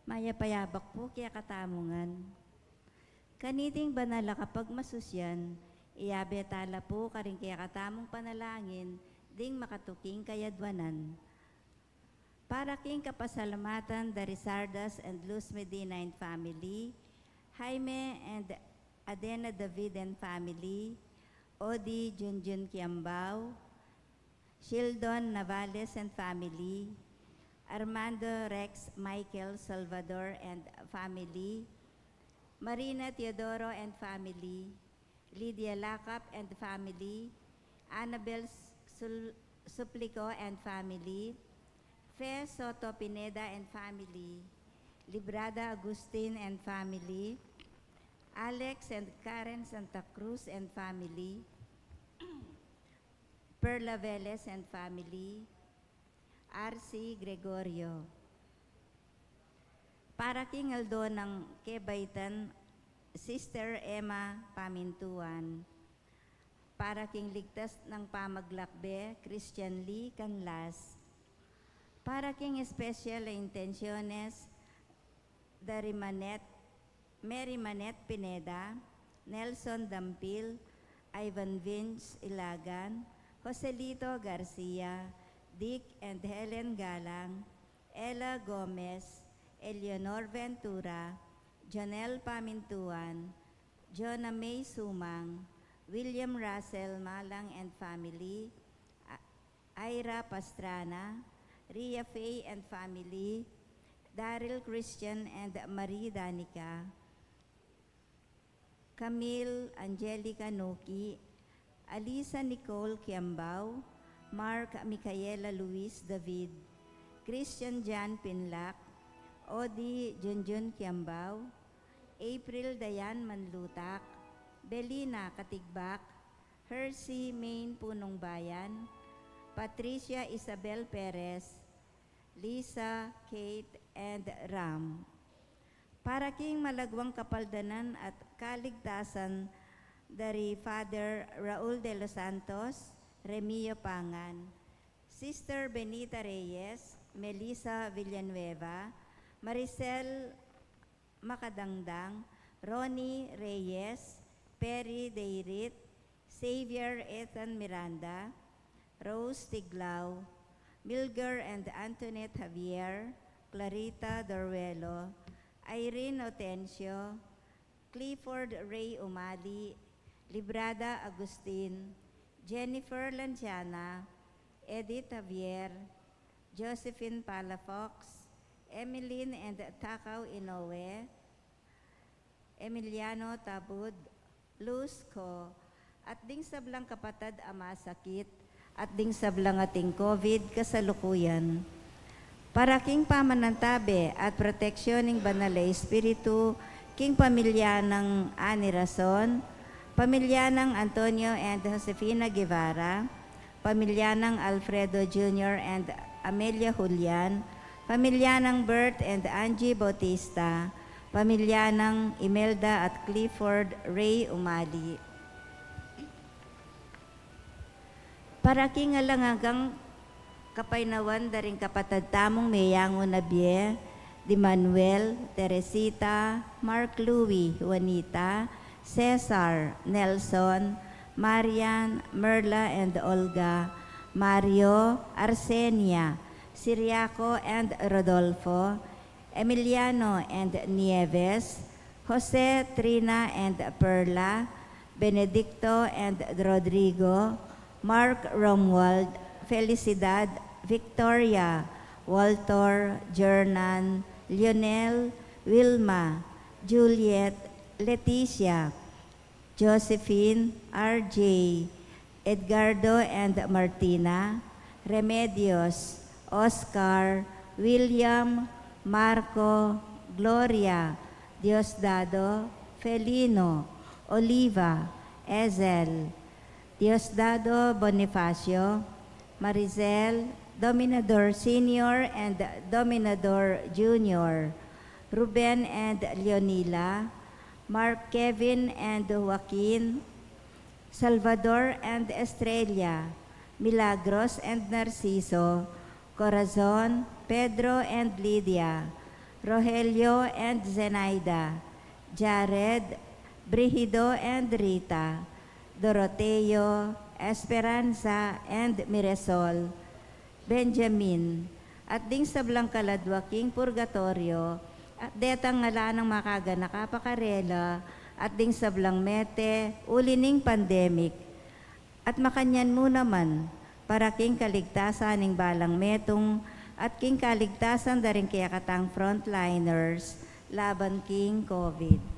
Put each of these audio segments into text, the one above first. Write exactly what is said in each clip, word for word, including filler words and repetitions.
Mayap a yabak pu kekatamu ngan. Kaniting banal a kapagmasusyan, iyabe tala pu karing kekatamung panalangin ding makatuking kayadwanan. Para king kapasalamatan da Rizardas and Luz Medina and family, Jaime and Adena David and family, Odi Junjun Kiambao, Sheldon Navales and family, Armando Rex Michael Salvador and family, Marina Teodoro and family, Lydia Lacap and family, Annabel Sul-, Suplico and family, Fe Soto Pineda and family, Librada Agustin and family, Alex and Karen Santa Cruz and family, Perla Velez and family, R C Gregorio. Para king aldo nang kebaitan, Sister Emma Pamintuan. Para king ligtas nang pamaglakbe, Christian Lee Canlas. Para king espesyal a intensyones, da Rimanet, Mary Manette Pineda, Nelson Dampil, Ivan Vince Ilagan, Joselito Garcia, Dick and Helen Galang, Ella Gomez, Eleanor Ventura, Jonel Pamintuan, Jonah May Sumang, William Russell Malang and family, A-, Ira Pastrana, Ria Faye and family, Daryl Christian and Marie Danica, Camille Angelica Nuki, Alisa Nicole Kiambao, Mark Micaela Luis David, Christian Jan Pinlac, Odi Junjun Kiambao, April Dayan Manlutak, Belina Katigbak, Hercy Main Punong Bayan, Patricia Isabel Perez, Lisa, Kate, and Ram. Para king malagwang kapaldanan at kaligtasan da ri Father Raul de los Santos, Remio Pangan, Sister Benita Reyes, Melissa Villanueva, Maricel Makadangdang, Ronnie Reyes, Perry Deirit, Xavier Ethan Miranda, Rose Tiglao, Milger and Antoinette Javier, Clarita Doruelo, Irene Otencio, Clifford Ray Umali, Librada Agustin, Jennifer Lanciana, Edith Javier, Josephine Palafox, Emeline and Takao Inoue, Emiliano Tabud, Luz Co, at ding sablang kapatad a masakit, at ding sablang ating COVID kasalukuyan. Para king pamanantabe at proteksyon ning Banal a Espiritu, king pamilya nang Ani Rason, pamilya nang Antonio and Josefina Guevara, pamilya nang Alfredo Junior and Amelia Julian, pamilya nang Bert and Angie Bautista, pamilya nang Imelda at Clifford Ray Umali. Para king alang anggang kapaynawan da ring kapatad tamung meyangu na bie, di Manuel, Teresita, Mark Louie, Juanita, Cesar, Nelson, Marian, Merla and Olga, Mario, Arsenia, Siriaco and Rodolfo, Emiliano and Nieves, Jose, Trina and Perla, Benedicto and Rodrigo, Mark, Romuald, Felicidad, Victoria, Walter, Jernan, Lionel, Wilma, Juliet, Leticia, Josephine, R J, Edgardo and Martina, Remedios, Oscar, William, Marco, Gloria, Diosdado, Felino, Oliva, Ezel, Diosdado, Bonifacio, Marizel, Dominador Senior and Dominador Junior, Ruben and Leonila, Mark, Kevin and Joaquin, Salvador and Estrella, Milagros and Narciso, Corazon, Pedro and Lydia, Rogelio and Zenaida, Jared, Brigido and Rita, Doroteo, Esperanza and Miresol, Benjamin, at ding sablang kaladwa king purgatorio, at detang ala nang makaganaka pa karela, at ding sablang mete, uli ning pandemic. At makanyan mu naman, para king kaligtasan ning balang metung, at king kaligtasan da ring kekatang frontliners laban king COVID.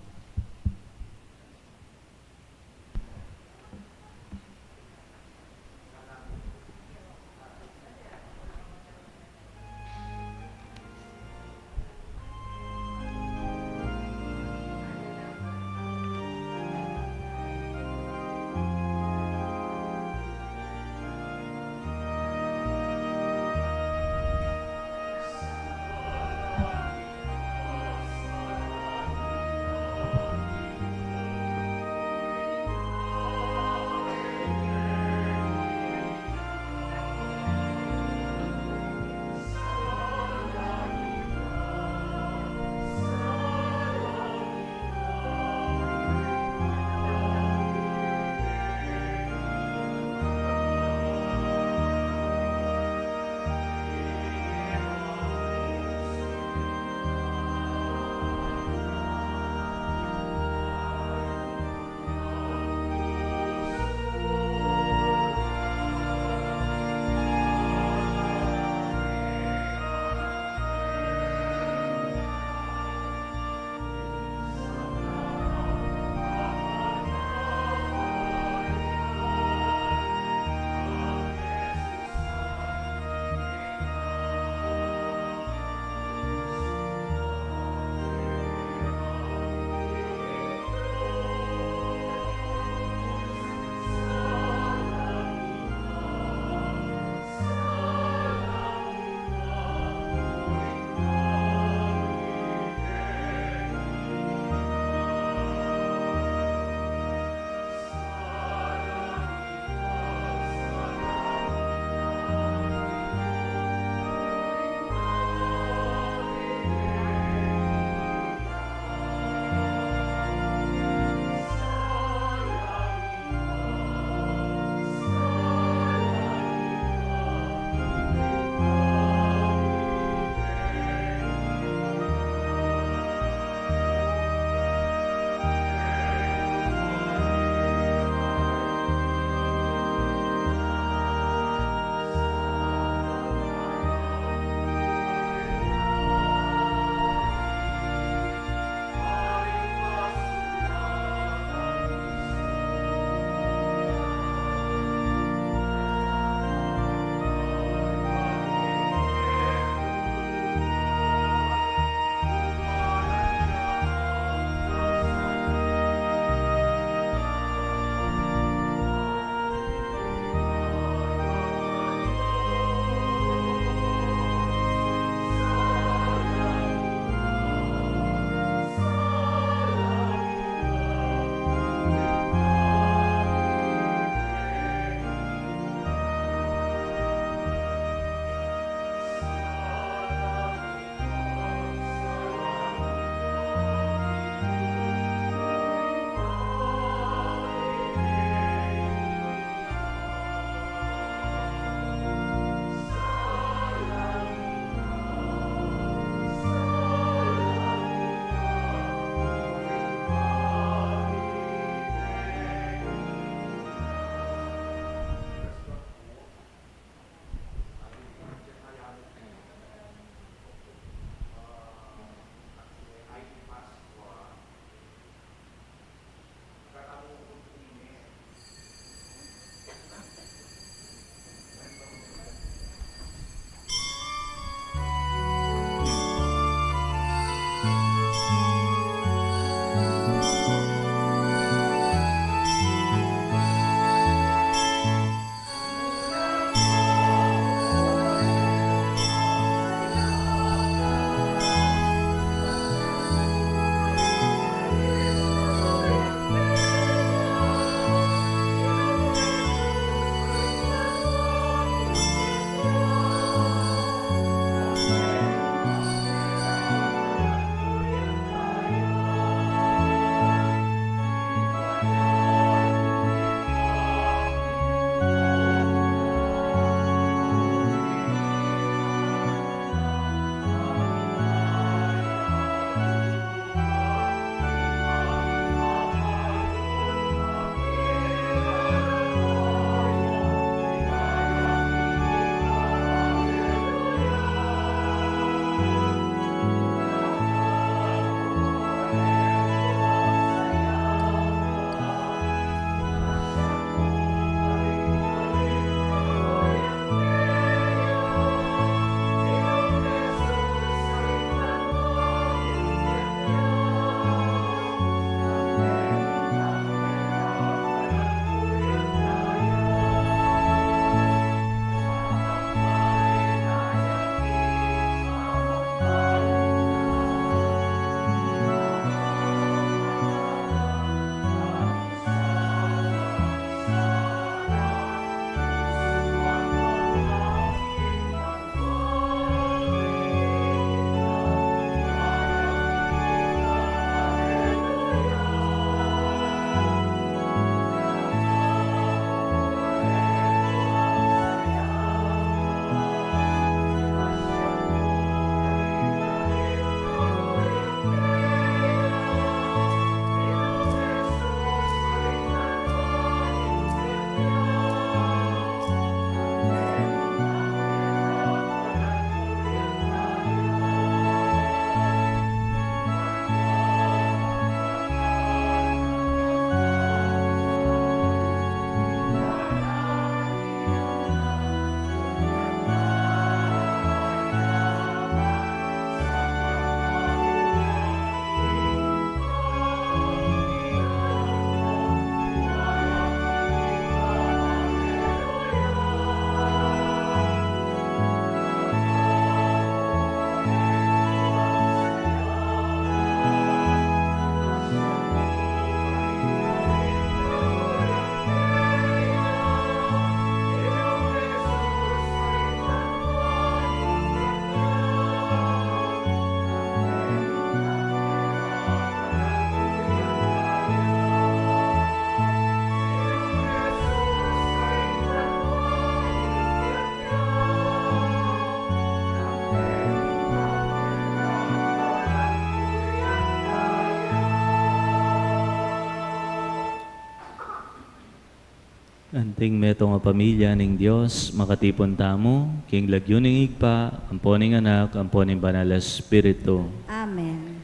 Anting metung a pamilya ning Dios, makatipun tamu king lagyu ning Ibpa, ampo ning Anak, ampo ning Banal a Espiritu. Amen.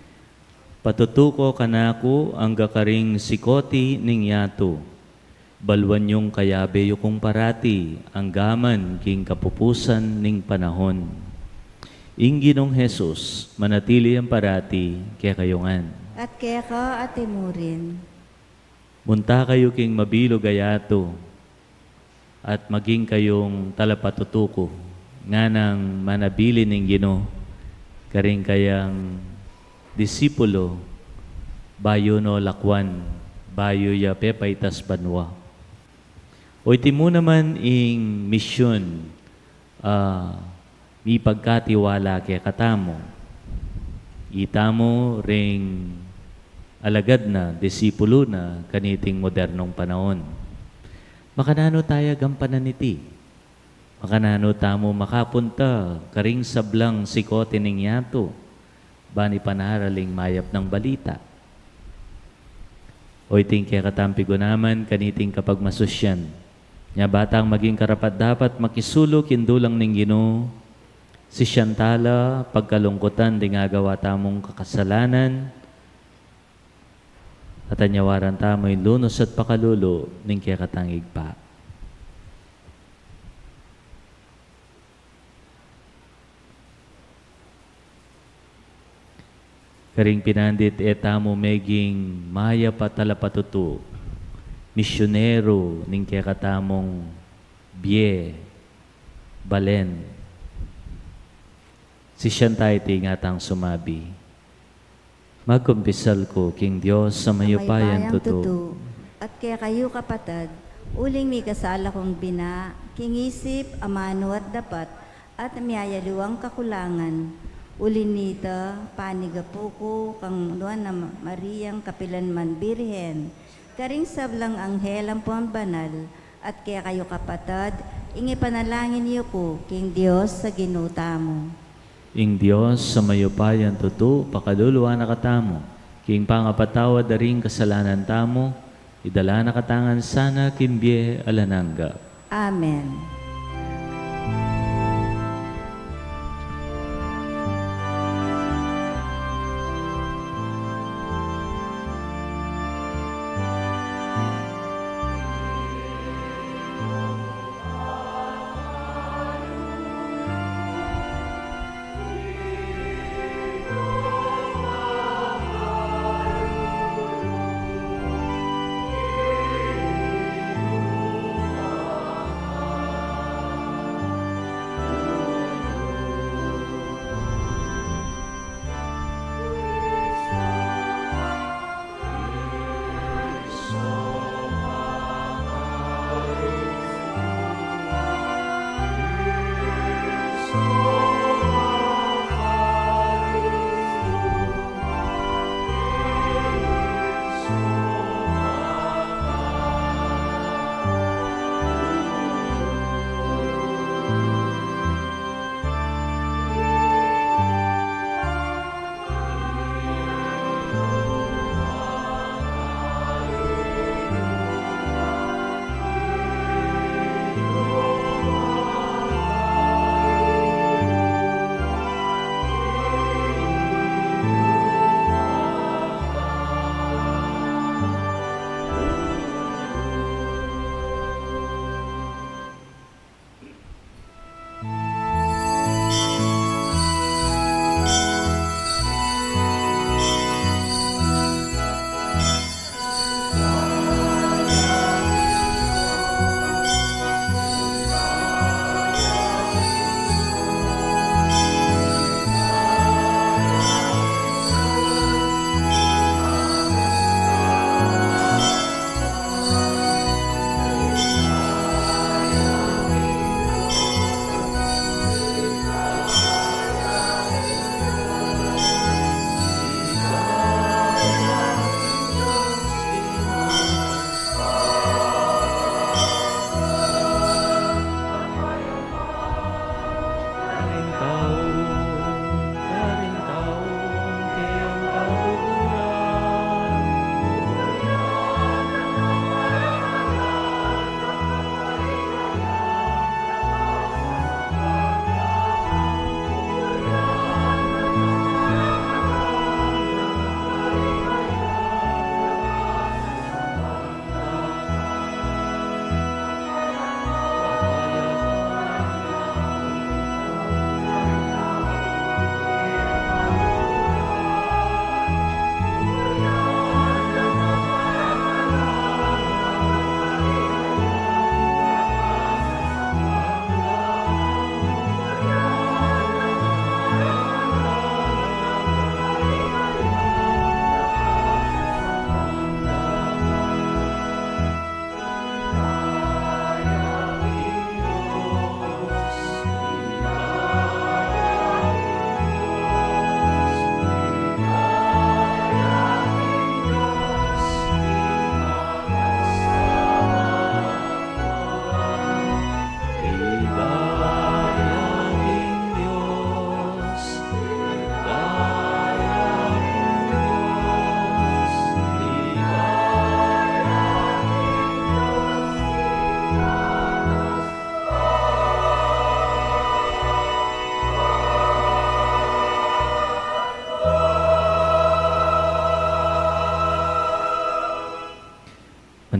Patutu ko kanaku angga karing sikoti ning yatu. Baluan yung kayabe yu kung parati, anggaman king kapupusan ning panahon. Ing Ginung Jesus, manatili yang parati kekayu ngan. At keka atimurin. Munta kayu king mabilug a yatu, at maging kayung talapatutu ku, nganang manabilin ning Ginu karing kayang disipulu, bayu no lakwan, bayu ya pepaitas banua. O iti mu naman ing misyun, ah, mipagkatiwala kekatamu. Itamu ring alagad na, disipulu na, kaniting modernong panaun. Makananu taya gampanan iti? Makananu tamu makapunta karing sablang sikoti ning yatu, ban ipanaraling mayap nang balita? O iting kekatang pigunaman kaniting kapagmasusyan. Nya ba tang maging karapat-dapat makisulu king dulang ning Ginu, sisian tala pagkalungkutan ding agawa tamung kakasalanan, at anyawaran tamu ing lunus at pakalulu ning kekatang Ibpa. Karing pinandit e tamu meging mayap a talapatutu, misyuneru ning kekatamung bie, balen. Sisian ta iti, ngatang sumabi, Magkumpisal ku king Dios a mayupayang tutu. At kekayu kapatad, uling mikasala kung bina, king isip, amanu at dapat, at miyayaliwang kakulangan. Uli nita, panigapu ku kang Nuan a Mariang kapilan man Birhen, karing sablang anghel ampon banal, at kekayu kapatad, ing ipanalangin yu ku king Dios a Ginu tamu. Ing Dios a mayupayang tutu, pakaluluan na katamu king pangapatawad da ring kasalanan tamu, idala na katamu ngan sana king bie alang angga. Amen.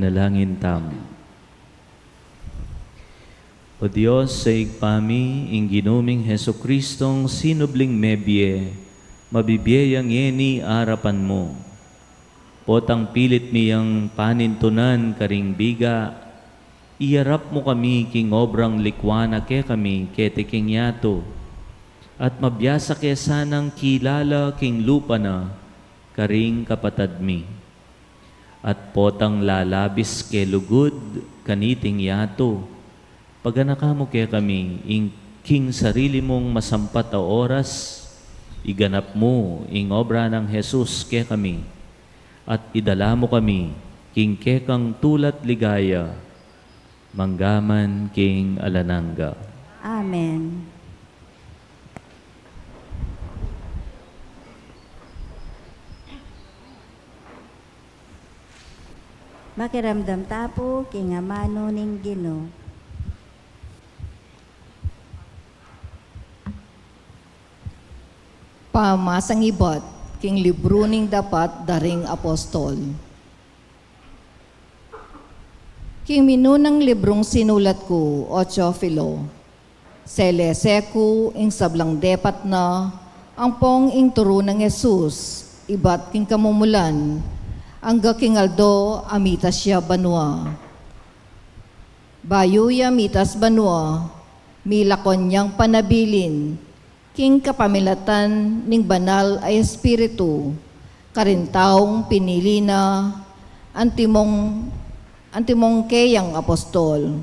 Nalangin tamu. O Dios, sa Ibpa mi, ing Ginu ming Jesucristong sinubling mebie, mabibie yang ngeni arapan mu. Potang pilit mi yang panintunan karing biga, iyarap mu kami king obrang likwa na kekami keti king yatu, at mabiasa ke sanang kilala king lupa na karing kapatad mi. At potang lalabis ke lugud kaniting yatu, paganaka mu kekami ing king sarili mung masampat a oras, iganap mu ing obra nang Jesus kekami, at idala mu kami king kekang tula't ligaya, manggaman king alang angga. Amen. Makiramdam ta pu king amanu ning Ginu. Pamasang ibat king libru ning dapat da ring apostol. King minunang librung sinulat ku, o Teofilo, selese ku ing sablang depat na ampong ing turu nang Jesus ibat king kamumulan, angga king aldo a mitas ya banua. Bayu ya mitas banua, milakwan yang panabilin king kapamilatan ning Banal a Espiritu karing taung pinili na, antimong, antimong keyang apostol.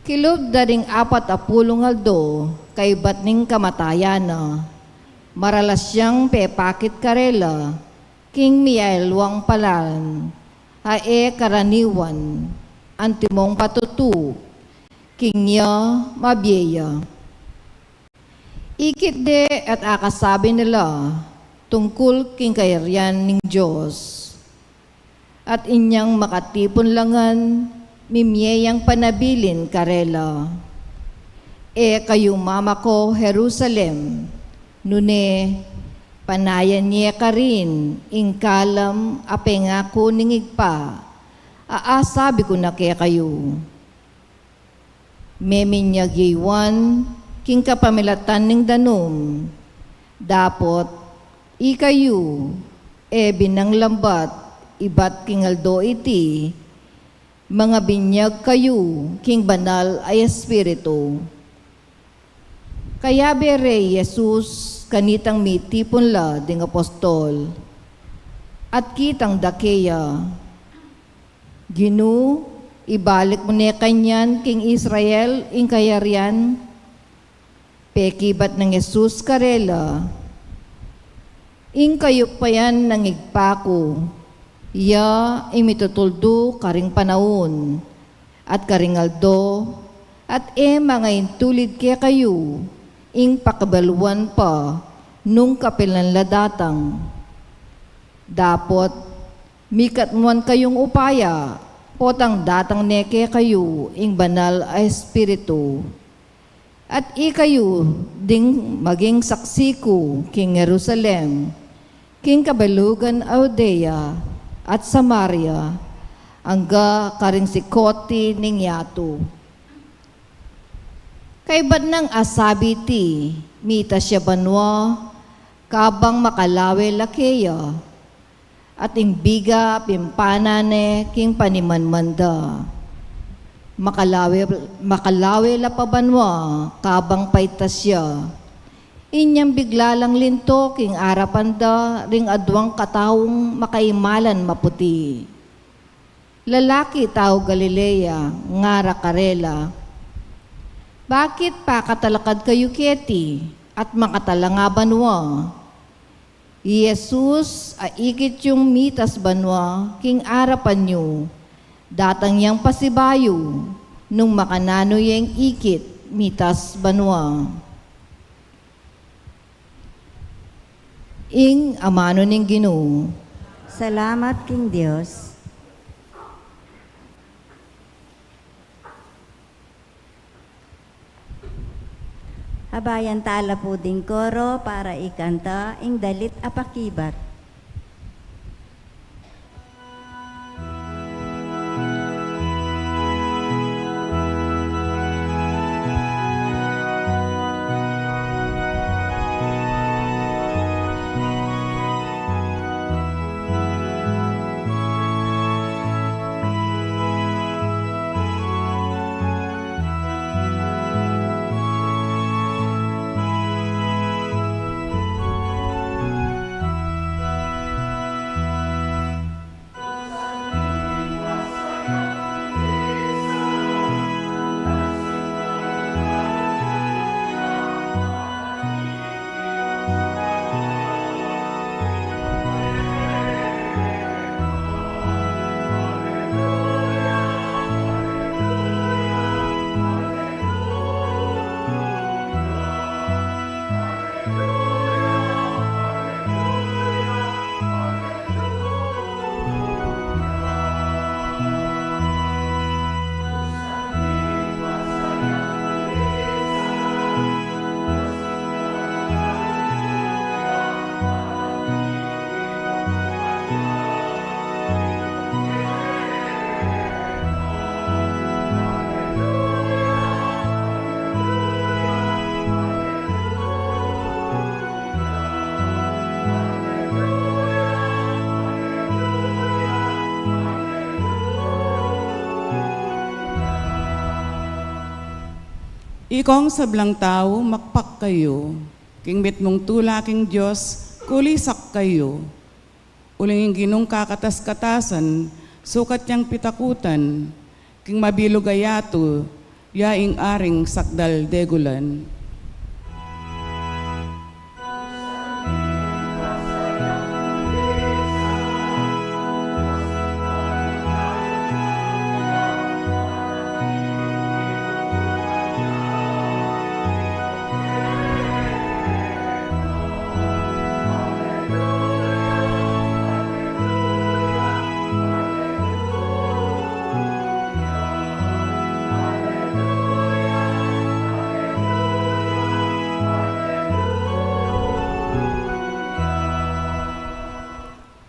Kilub da ring apat a pulung aldo kaybat ning kamatayan na, maralas yang pepakit karela king mialuang palan a e karaniwan, antimong patutu king ya mabie ya. Ikit de at akasabi na la tungkul king kayarian ning Dios. At inyang makatipun la ngan, mimie yang panabilin karela. E kayu mamako Jerusalem, nune panayan ye karin ing kalam a pengaku ning Ibpa a asabi ku na kekayu. Meminyag ye i Juan king kapamilatan ning danum, dapot ikayu, e binang lambat ibat king aldo iti, mangabinyag kayu king Banal a Espiritu. Kayabe re i Jesus kanitang mitipun la ding apostol, at kitang da keya, Ginu, ibalik mu ne kanyan king Israel ing kayarian? Pekibat nang Jesus karela, ing kayup pa yan ning Ibpa ku, ya ing mitutuldu karing panaun at karing aldo, at e mangaintulid kekayu ing pakibaluan pa nung kapilan la datang. Dapot mikatmuan kayung upaya, potang datang ne kekayu ing Banal a Espiritu. At ikayu ding maging saksi ku king Jerusalem, king kabalugan a Judea at Samaria, angga karing sikut ning yatu. Kaybat nang asabi ti, mitas ya banua kabang makalawe la keya, at ing biga pimpana ne king panimanman da. Makalawe, makalawe la pa banua kabang paitas ya. Inyang bigla lang linto king arapan da ring aduang kataung makaimalan maputi. Lalaki tau Galilea, ngara karela, bakit pakatalakad kayu keti at makatalanga banua? I Jesus a ikit yung mitas banua king arapan yu, datang yang pasibayu nung makananu yeng ikit mitas banua. Ing amanu ning Ginu. Salamat king Dios. Abayan tala pu ding koro para ikanta ing dalit a pakibat. Ikong sablang tau, makpak kayu. King mitmung tula king Dios, kulisak kayu. Uling ing Ginung kakatas-katasan, sukat yang pitakutan, king mabilug a yatu, ya ing Aring sakdal degulan.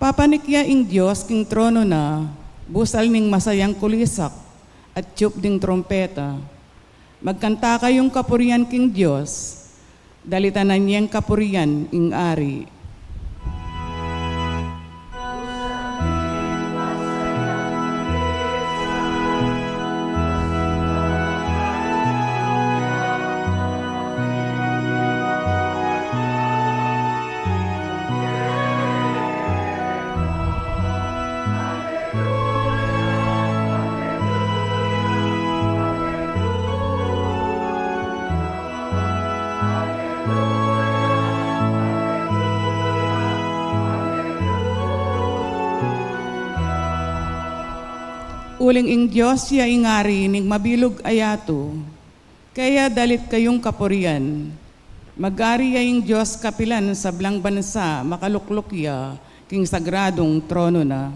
Papanik ya ing Dios king trono na, busal ning masayang kulisak, at tiyup ding trumpeta. Magkanta kayung kapurian king Dios, dalitanan yeng kapurian ing Ari. Uling ing Dios ya ing Ari ning mabilug a yatu. Kaya dalit kayung kapurian. Mag-ari ya ing Dios kapilan sablang bansa, makalukluk ya king sagradung trono na.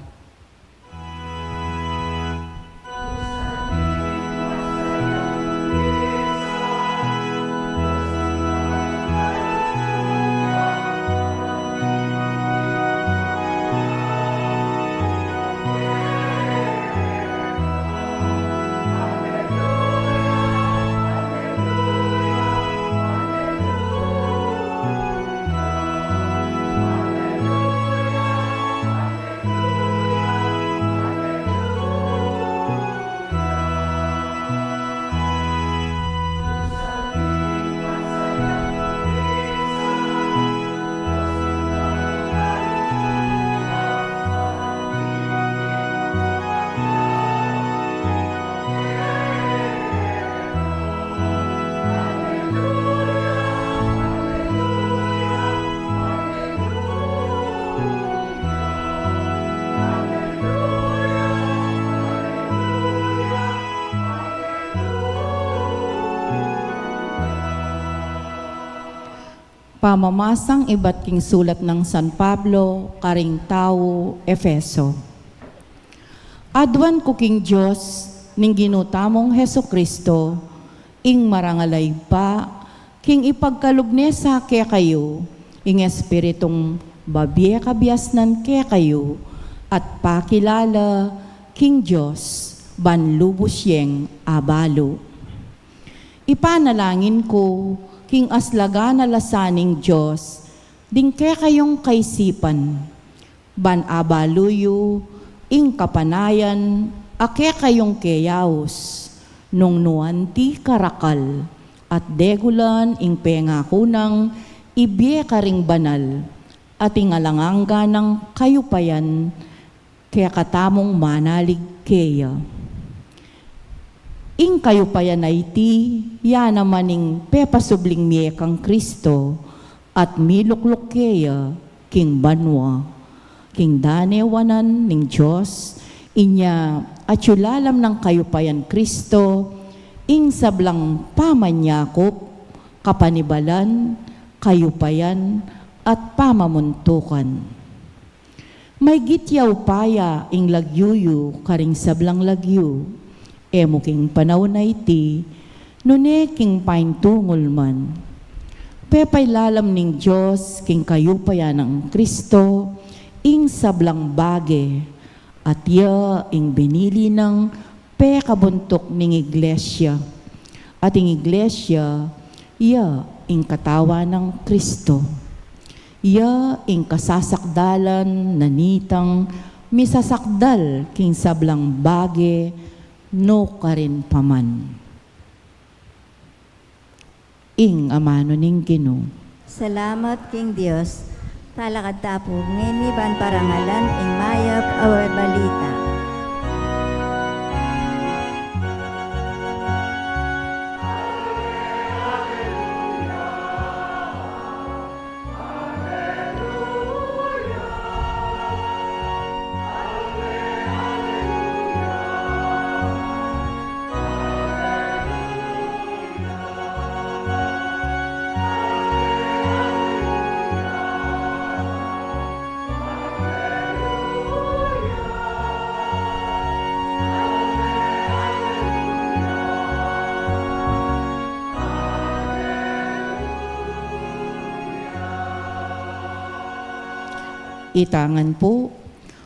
Pamamasang ibat king sulat nang San Pablo karing tau Efeso. Aduan ku king Dios ning Ginu tamung Jesu-Cristo, ing marangal a Ibpa, king ipagkalub ne sa kekayu ing Espiritung babie kabiasnan kekayu, at pakilala king Dios ban lubus yeng abalu. Ipanalangin ku king aslagan a lasa ning Dios ding kekayung kaisipan, ban abalu yu ing kapanayan a kekayung keyaus, nung nu anti karakal, at degulan ing pengaku nang ibie karing banal, at ing alang angga nang kayupayan kekatamung manalig keya. Ing kayupayan a iti, ya naman ing pepasubling mie kang Cristo, at milukluk keya king banua. King danewanan ning Dios, inya atyu lalam nang kayupayan Cristo ing sablang pamanyakup, kapanibalan, kayupayan, at pamamuntukan. Maygit ya upaya ing lagyu yu karing sablang lagyu, e mu king panaun a iti, nune king paintungul man. Pepailalam ning Dios king kayupayan nang Cristo ing sablang bage, at ya ing binili nang pekabuntuk ning iglesia. At ing iglesia, ya ing katawan nang Cristo. Ya ing kasasakdalan na nitang misasakdal king sablang bage, nukarin pa man. Ing amanu ning Ginu. Salamat king Dios. Talakad ta pu ngeni ban parangalan ing mayap a balita. Ita ngan pu,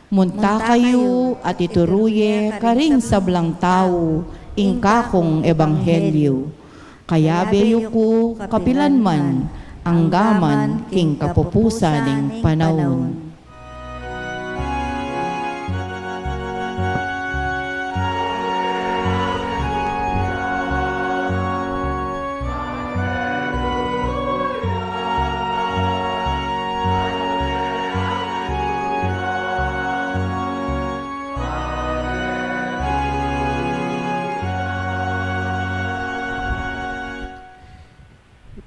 munta kayu at ituru ye karing sablang tau ing kakung ebanghelyu. Kayabe yu ku kapilan man, anggaman king kapupusan ning panaun.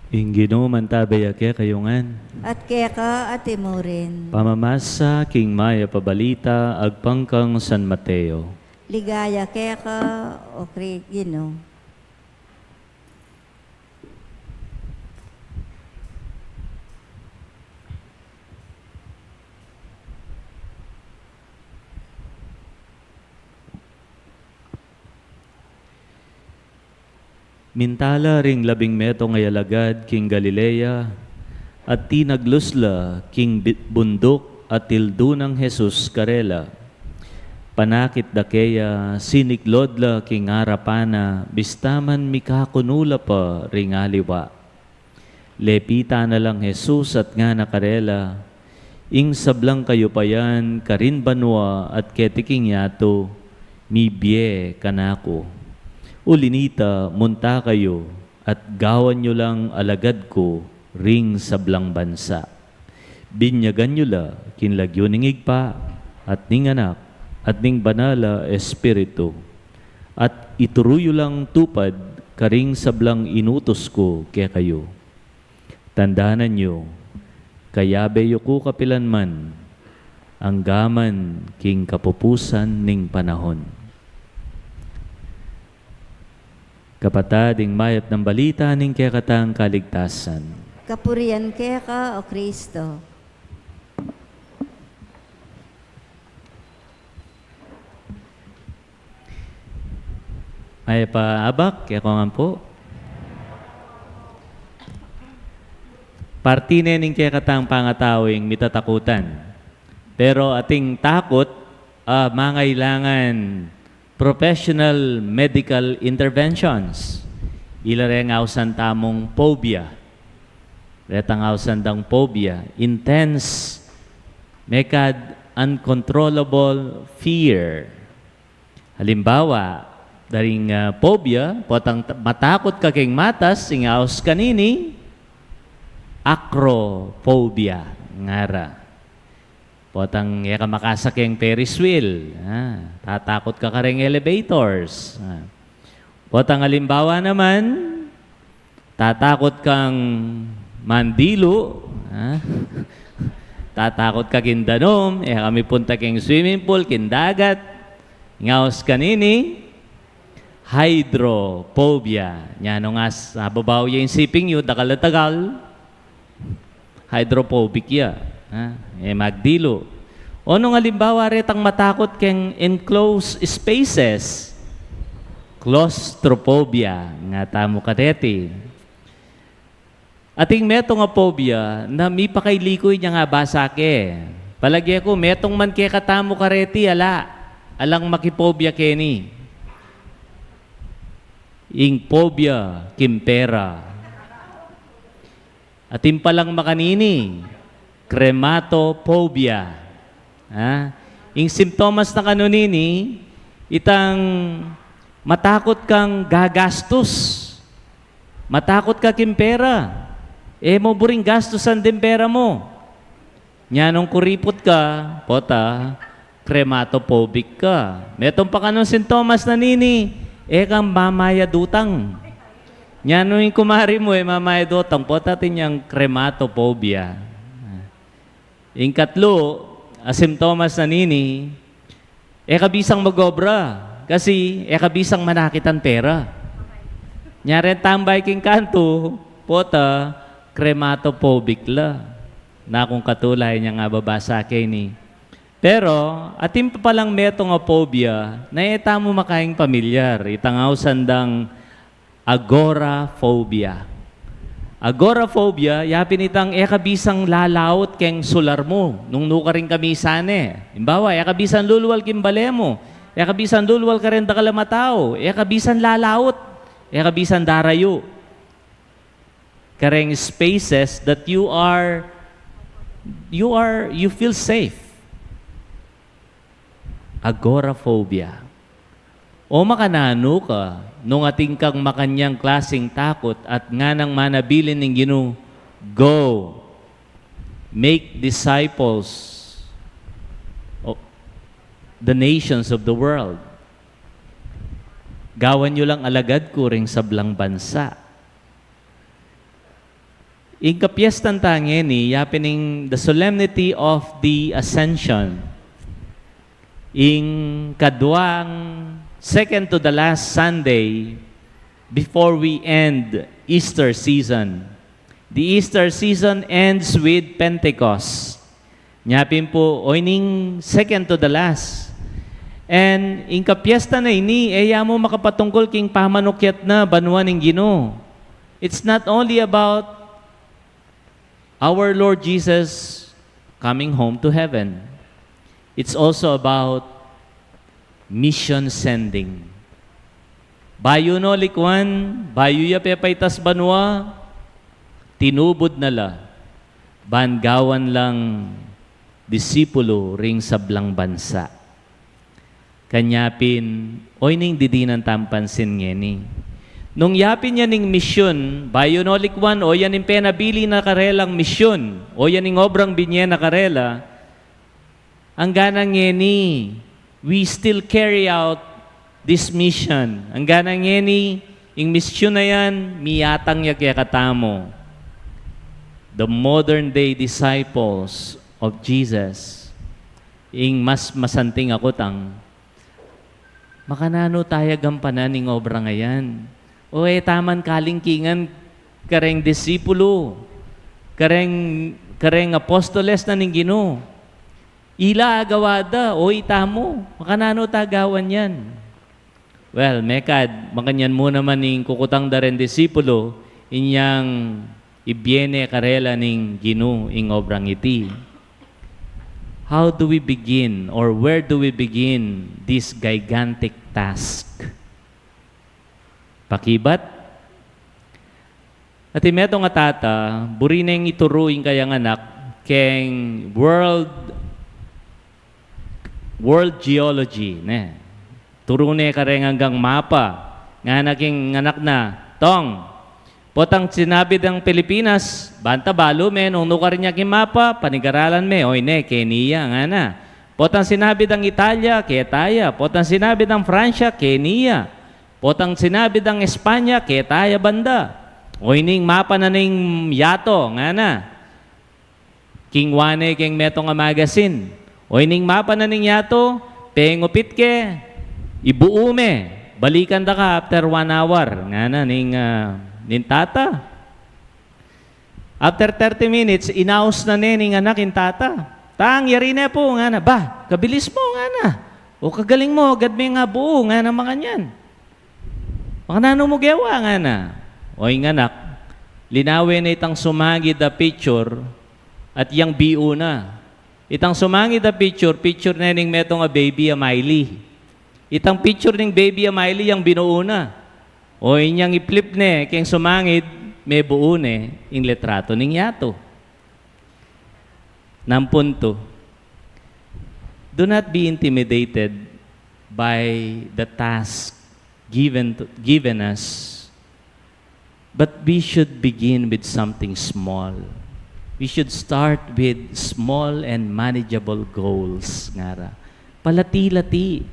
Ing Ginu mantabe ya kekayu ngan. At keka at imurin. Pamamasa king mayap a balita agpang kang San Mateo. Ligaya keka, o Kri-, Ginu. Minta la ring labing metung a alagad king Galilea, at tinaglus la king bi-, bunduk at tildu nang Jesus karela. Panakit da keya, siniklod la king arapan na, bista man mikakunu la pa ring aliwa. Lepitan na lang Jesus at ngana karela, "Ing sablang kayupayan karin banua at keti king yatu, mibie kanaku. Uli nita, munta kayu at gawan yu lang alagad ku ring sablang bansa." Binyagan yu la king lagyu ning Ibpa, at ning Anak, at ning Banal a Espiritu. At ituru yu lang tupad karing sablang inutus ku kekayu. Tandanan yu, kayabe yu ku kapilan man, anggaman king kapupusan ning panahun. Kapatad, ing mayap nang balita ning kekatang kaligtasan. Kapurian keka, o Kristo. Mayap a abak kekongan pu. Parti ne ning kekatang pangatau ing mitatakutan. Pero ating takut, ah, mangailangan professional medical interventions. Ila reng ausan tamung phobia. Retang ausan dang phobia, intense, mekad uncontrollable fear. Halimbawa, daring, ah, phobia, potang t-, matakut ka king matas, ing aus kanini, acrophobia, ngara. Potang e ka makasakeng Ferris wheel, ah, tatakut ka kareng elevators. Ah. Potang alimbawa naman, tatakut kang mandilu, ah. Tatakut ka king danum, e ka mipunta king swimming pool, king dagat. Ing aus kanini, hydrophobia. Nya nung as, ababaw ya ing siping yu, dakal a dakal. Hydrophobic ya, ha? E magdilu. O nung alimbawa retang matakut keng enclosed spaces, claustrophobia, nga tamu kareti. Ating metung a phobia na mipakailikuy nya nga basa ke. Palage ku, metung man kekatamu kareti, ala, alang makiphobia keni. Ing phobia king pera. Atin palang makanini, crematophobia. Ha? Ing simptomas na kanini, itang matakut kang gagastus. Matakut ka king pera. E mo buring gastusan ding pera mu. Nya nung kuriput ka, pota, crematophobic ka. Metung pa kanu sintomas na nini, e kang mamayad utang. Nya nung ing kumari mu, e mamayad utang, pota atin yang crematophobia. Ing katlu a sintomas na nini, e ka bisang mag-obra, kasi e ka bisang manakitan pera. Nya reng tambay king kantu, pota, crematophobic la. Na kung katulay nya nga babasa keni. Pero, atin pa palang metung a phobia, na e tamu makaing pamilyar, itang ausan dang agoraphobia. Agoraphobia, yapin itang e ka bisang lalaut keng sular mu, nung nukarin kami sane. Imbawa, e ka bisang lulwal king bale mu, e ka bisang lulwal kareng dakal a matau, e ka bisang lalaut, e ka bisang darayu kareng spaces that you are, you are, you feel safe. Agoraphobia. O makananu ka, nung atin kang makanyang klasing takut at nganang manabilin ning Ginu, "Go, make disciples of the nations of the world." Gawan yu lang alagad ku ring sablang bansa. Ing kapiestan ta ngeni, yapin ing the Solemnity of the Ascension. Ing kaduang, second to the last Sunday before we end Easter season. The Easter season ends with Pentecost. Nya pin pu, o ining second to the last. And ing kapiesta na ini, e ya mu makapatungkul king pamanukyat na banua ning Ginu. It's not only about our Lord Jesus coming home to heaven. It's also about mission sending. Bayu no likuan, bayu ya pepaitas banua, tinubud na la, ban gawan lang disipulu ring sablang bansa. Kanya pin, o ining didinan tang pansin ngeni. Nung yapin ya ning misyun, bayu no likuan, o ya ning penabili na karelang misyun, o ya ning obrang binye na karela, anggang ngeni, we still carry out this mission. Anggang ngeni, ing misyun na yan, miyatang ya kekatamu. The modern day disciples of Jesus. Ing mas masanting a kutang, makananu taya gampanan ing obra ngeni? O e taman kalingkingan kareng disipulu, kareng, kareng apostoles na ning Ginu. Ila agawa da, o itamu, makananu ta gawan yan? Well, mekad, makanyan mu naman ing kukutang da reng disipulu, inyang ibie ne karela ning Ginu ing obrang iti. How do we begin, or where do we begin this gigantic task? Pakibat? Atin metung a tata, buri neng ituru ing kayang anak keng world, world geology, ne. Turu ne kareng anggang mapa. Ngana king anak na, "Tong, potang sinabi dang Pilipinas, banta balu me, nung nukarin ya king mapa, panigaralan me, oyne, keni ya," ngana. "Potang sinabi dang Italia, keta ya. Potang sinabi dang Francia, keni ya. Potang sinabi dang Espanya, keta ya banda. Oyne ing mapa na ning yato," ngana. Kingwa ne keng metung a magazine. "Oyne ing mapa na ning yato, pengupit ke, ibuu me. Balikan da ka after one hour," ngana ning, ah, ning tata. After thirty minutes, inaus na ne ning anak ing tata. "Tang, yari ne pu," ngana. "Ba, kabilis mu," ngana. "O kagaling mu, agad me nang buu," ngana makanyan. "Makananu mu gewa?" ngana. O ing anak, linawe ne itang sumangid a picture at yang biu na. Itang sumangid a picture, picture ne ning metung a baby a maili. Itang picture ning baby a maili yang binuu na. O inyang i-flip ne keng sumangid, mebuu ne ing litratu ning yatu. Nang puntu, do not be intimidated by the task given to, given us But we should begin with something small. We should start with small and manageable goals, ngara. Palati-lati.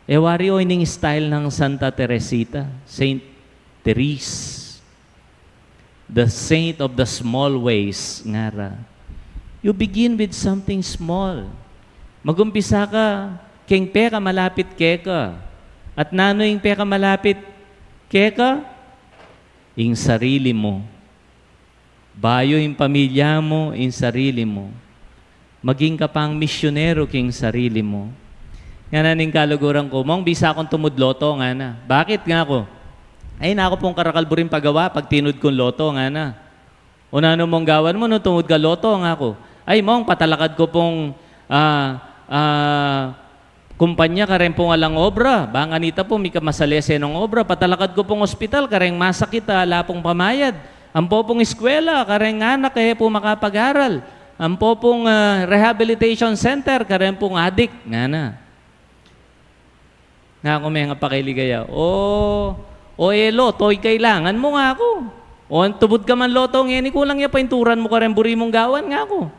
E wari o ining style nang Santa Teresita, Saint Therese, the saint of the small ways, ngara. You begin with something small. Magumpisa ka keng pekamalapit keka. At nanu ing pekamalapit keka? Ing sarili mu. Bayu ing pamilya mu, ing sarili mu. Maging ka pang misyonero king sarili mu. Ngana ning kaluguran ku, "Mong, bisa kung tumud loto," ngana. "Bakit?" ngaku. "Ay, naku pung karakal buring pagawa pag tinud kung loto," ngana. "O nanu mong gawan mu nung tumud ka loto?" ngaku. "Ay, Mong, patalakad ku pung, ah, ah, kumpanya kareng pung alang obra. Bang anita pu, mika masalese nung obra. Patalakad ku pung ospital kareng masakit a ala pung pamayad. Ampo pung eskwela kareng anak e pu makapag-aral. Ampo pung, ah, rehabilitation center kareng pung adik," ngana. Ngaku, mengapakaligaya, "O, o e loto ing kailangan mu," ngaku. "O tumud ka man loto ngeni, kulang ya pa ing turan mu kareng buri mung gawan," ngaku.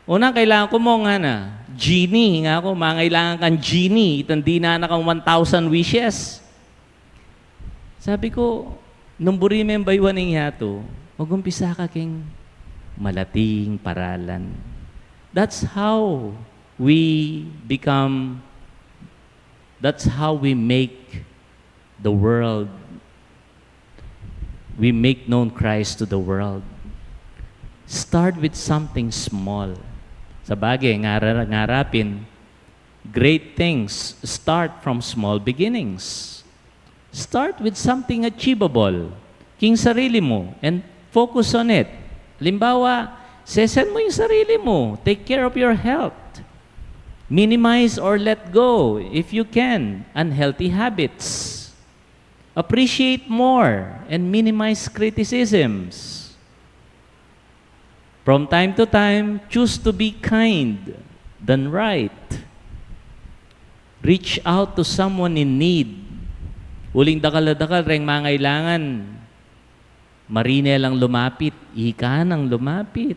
"O nanu ing kailangan ku, Mong?" ngana. "Genie," ngaku. "Mangailangan kang genie, itang dinan na kang one thousand wishes." Sabi ku, nung buri meng bayuan ing yatu, magumpisa ka keng malating paralan. That's how we become, that's how we make the world, we make known Christ to the world. Start with something small. Sabagay, ngara-, ngara pin, great things start from small beginnings. Start with something achievable king sarili mu and focus on it. Halimbawa, sesen mu ing sarili mu, take care of your health. Minimize or let go, if you can, unhealthy habits. Appreciate more and minimize criticisms. From time to time, choose to be kind than right. Reach out to someone in need. Uling dakal a dakal reng mangailangan, marine lang lumapit, ika nang lumapit.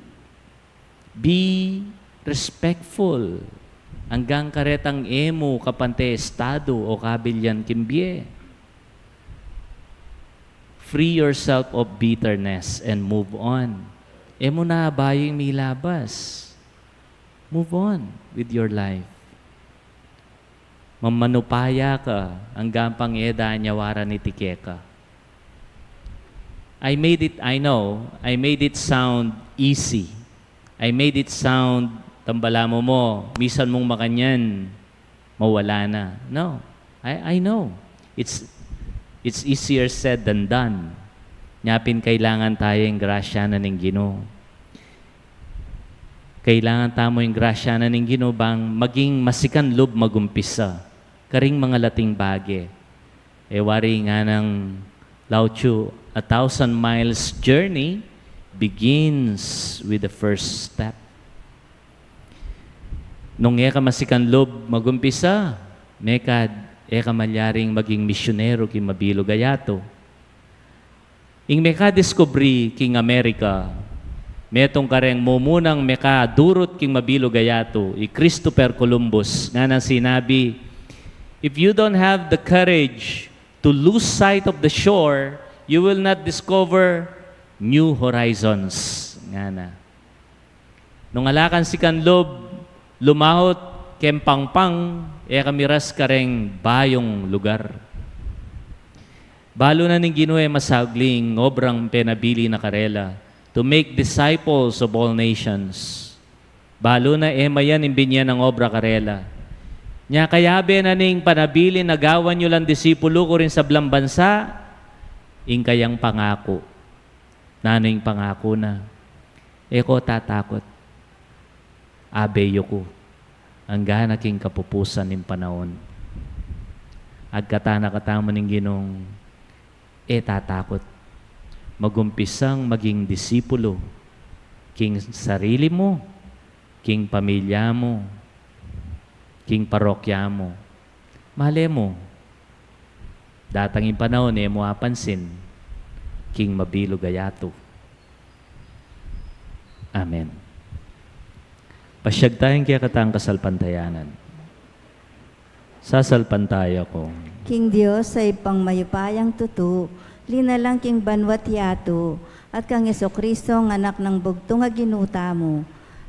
Be respectful. Anggang karetang e mu kapante estadu o kabilyan king bie. Free yourself of bitterness and move on. E mu na abayung milabas. Move on with your life. Mamanupaya ka, anggang pang e da anyawaran iti keka. I made it, I know, I made it sound easy. I made it sound, tambala mu mo, misan mung makanyan, mawala na. No. I, I know. It's, it's easier said than done. Nya pin kailangan taya ing grasya na ning Ginu. Kailangan tamu ing grasya na ning Ginu bang maging masikan lub magumpisa karing mangalating bage. E wari nganang Lao Tzu, "A thousand miles journey begins with the first step." Nung e ka masikan lub magumpisa, mekad e ka malyaring maging misyonero king mabilug a yatu. Ing mekadiskubri king Amerika, metung kareng mumunang mekadurut king mabilug a yatu, i Christopher Columbus, nganang sinabi, "If you don't have the courage to lose sight of the shore, you will not discover new horizons," ngana. Nung ala kang sikan lub lumahut keng pangpang, e ka miras kareng bayung lugar. Balu na ning Ginu e masauli ing obrang penabilin na karela, to make disciples of all nations. Balu na e mayan ing binye nang obra karela. Nya kayabe na ning panabilin a gawan yu lang disipulu karing sablang bansa, ing kayang pangaku. Nanu ing pangaku na? "E ko tatakut. Abe yu ku. Anggang king kapupusan ning panaun." Agkatan na katamu ning Ginung e tatakut. Magumpisang maging disipulu king sarili mu, king pamilya mu, king parokya mu. Male mu, datang ing panaun e mu apansin. king mabilug a yatu. Amen. Pasyag taya king kekatang kasalpantayanan. Sasalpantaya ku king Dios a Ibpang mayupayang tutu, linalang king banua't yatu, at kang Jesucristo, a Anak nang bugtung a Ginu tamu,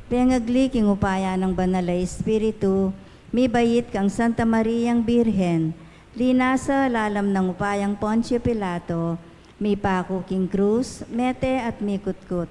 pengagli king upaya nang Banal a Espiritu, mibait kang Santa Mariang Birhen, linasa lalam nang upayang Poncio Pilato, mipaku king krus, mete at mikutkut.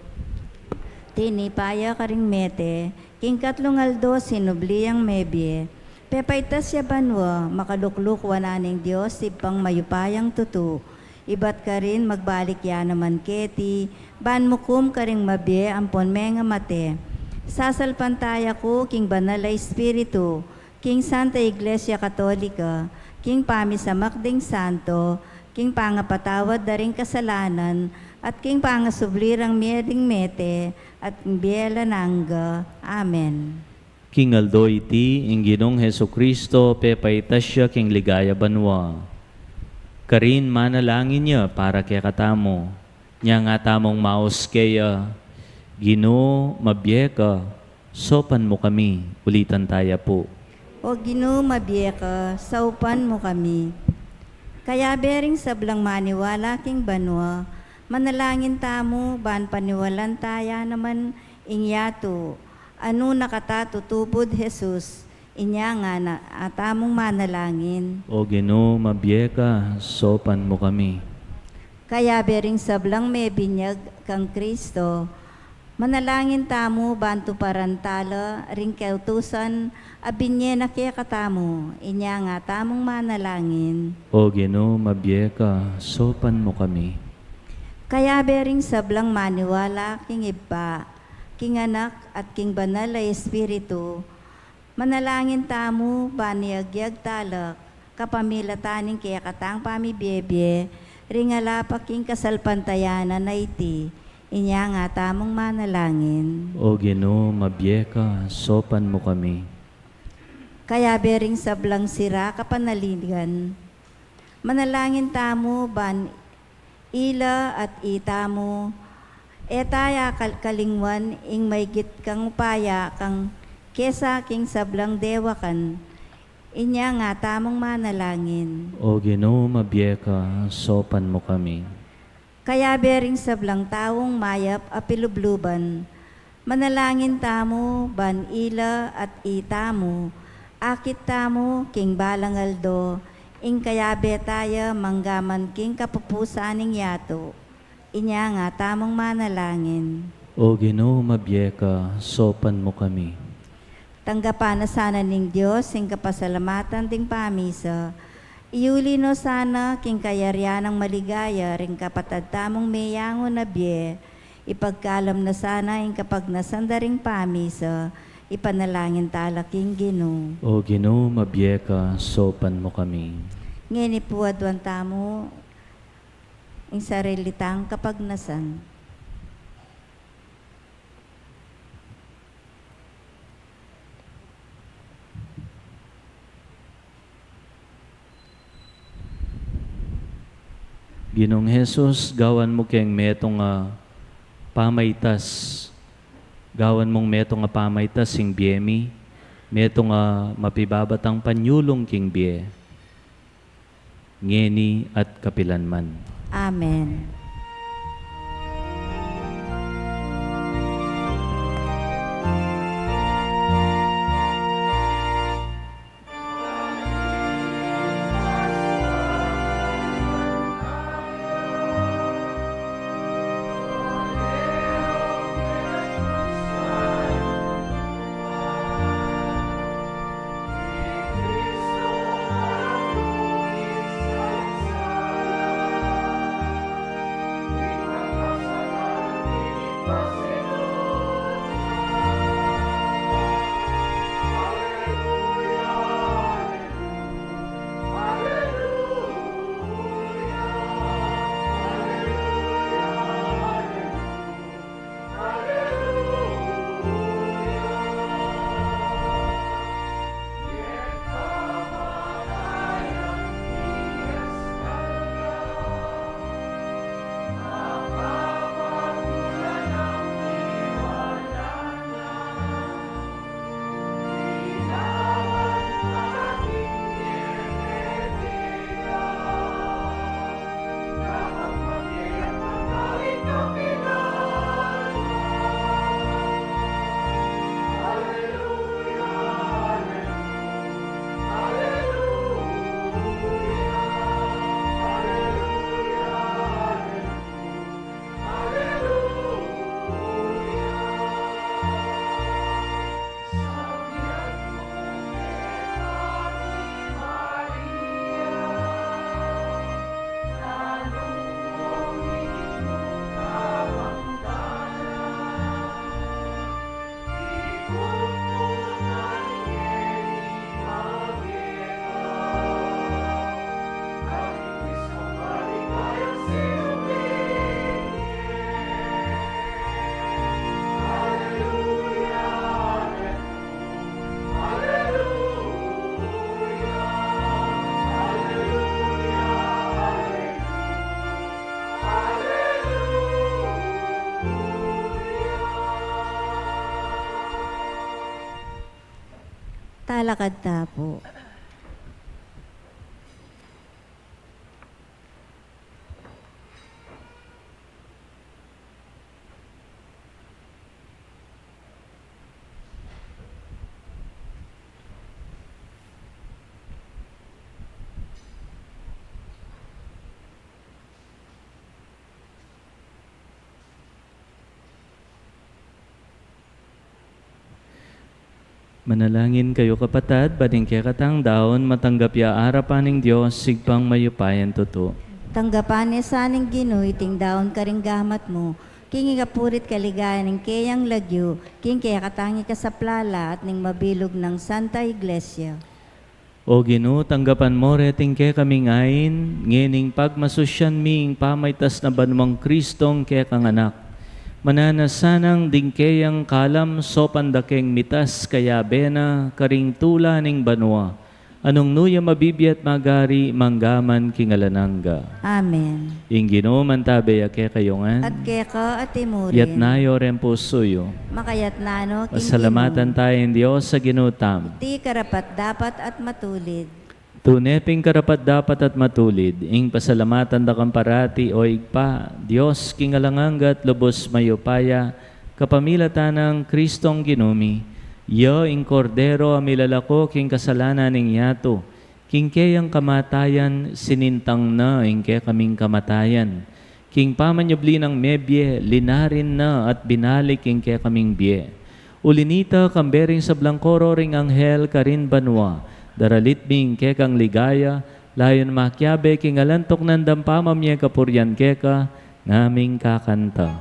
Tinipa ya karing mete, king katlung aldo sinubli yang mebie. Pepaitas ya banua, makalukluk wanan ning Dios Ibpang mayupayang tutu. Ibat karin magbalik ya naman keti, ban mukum karing mabie ampon mengamate. Sasalpantaya ku king Banal a Espiritu, king Santa Iglesia Katolika, king pamisamak ding santo, king pangapatawad da ring kasalanan, at king pangasubli rang mie ding mete, at king bie alang angga. Amen. King aldo iti, ing Ginung Jesucristo, pepaitas ya king ligaya banua. Karin manalangin ya para kekatamu. Inya nga tamung maus keya, Ginu, mabie ka, saupan mu kami. Ulitan taya pu. O Ginu, mabie ka, saupan mu kami. Kayabe ring sablang maniwala king banua, manalangin tamu ban paniwalan taya naman ing yatu, a nu na kata tutubud Jesus, inya nga na, a tamung manalangin. O Ginu, mabie ka, saupan mu kami. Kayabe ring sablang mebinyag kang Kristo, manalangin tamu ban tuparan tala ring kautusan a binie na kekatamu, inya nga tamung manalangin. O Ginu, mabie ka, saupan mu kami. Kayabe ring sablang maniwala king Ibpa, king Anak, at king Banal a Espiritu, manalangin tamu ban iagyag tala kapamilatan ning kekatang pamibiebie, ring ala pa king kasalpantayanan a iti, inya nga tamung manalangin. O Ginu, mabie ka, saupan mu kami. Kayabe ring sablang sira kapanaligan, manalangin tamu ban ila at itamu, e taya kal-, kalingwan ing maigit kang upaya kang kesa king sablang dewakan, inya nga tamung manalangin. O Ginu, mabie ka, saupan mu kami. Kayabe ring sablang taung mayap a pilubluban, manalangin tamu ban ila at itamu, akit tamu king balang aldo, ing kayabe taya manggaman king kapupusan ning yatu, inya nga tamung manalangin. O Ginu, mabie ka, saupan mu kami. Tanggapan na sana ning Dios ing kapasalamatan ding pamisa. Iuli no sana king kayarian nang maligaya ring kapatad tamung meyangu na bie. Ipagkalam na sana ing kapagnasan da ring pamisa. Ipanalangin tala king Ginu. O Ginu, mabie ka, saupan mu kami. Ngeni pu aduan tamu ing sarili tang kapagnasan. Ginung Jesus, gawan mu keng metung a pamaitas, gawan mung metung a pamaitas ing bie mi, metung a mapibabatang panyulung king bie. Ngeni at kapilan man. Amen. Talakad ta pu. Manalangin kayu, kapatad, ban ing kekatang daun matanggap ya arapan ning Dios, Ibpang mayupayang tutu. Tanggapan ne sa ning Ginu iting daun karing gamat mu, king ikapuri't kaligayan ning keyang lagyu, king kekatang ikasaplala at ning mabilug nang Santa Iglesia. O Ginu, tanggapan mo reting kekaming ain, ngening pagmasusyan mi ing pamaitas na banuang Kristong kekang Anak. Mananu na sanang ding keyang kalam saupan da keng mitas kayabe na karing tula ning banua, a nung nu ya mabibie at magari mangga man king alang angga. Amen. Ing Ginu mantabe ya kekayu ngan. At keka at imurin. Itas yu reng pusu yu. Makaitas no king Ginu. Pasalamatan taya ing Dios a Ginu tamu. Iti karapat-dapat at matulid. Tune pin karapat-dapat at matulid, ing pasalamatan da kang parati, O Ibpa, Dios king alang angga at lubus mayupaya, kapamilatan nang Kristong Ginu mi. Ya ing Kordero a milalako king kasalanan ning yatu, king keyang kamatayan sinintang na ing kekaming kamatayan. King pamanyubli nang mebie, linarin na at binalik ing kekaming bie. Uli nita, kambe ring sablang koro ring anghel karin banua, daralit mi ing kekang ligaya, layun makiabe king alantuk nang dampam a mie kapurian keka, ngaming kakanta.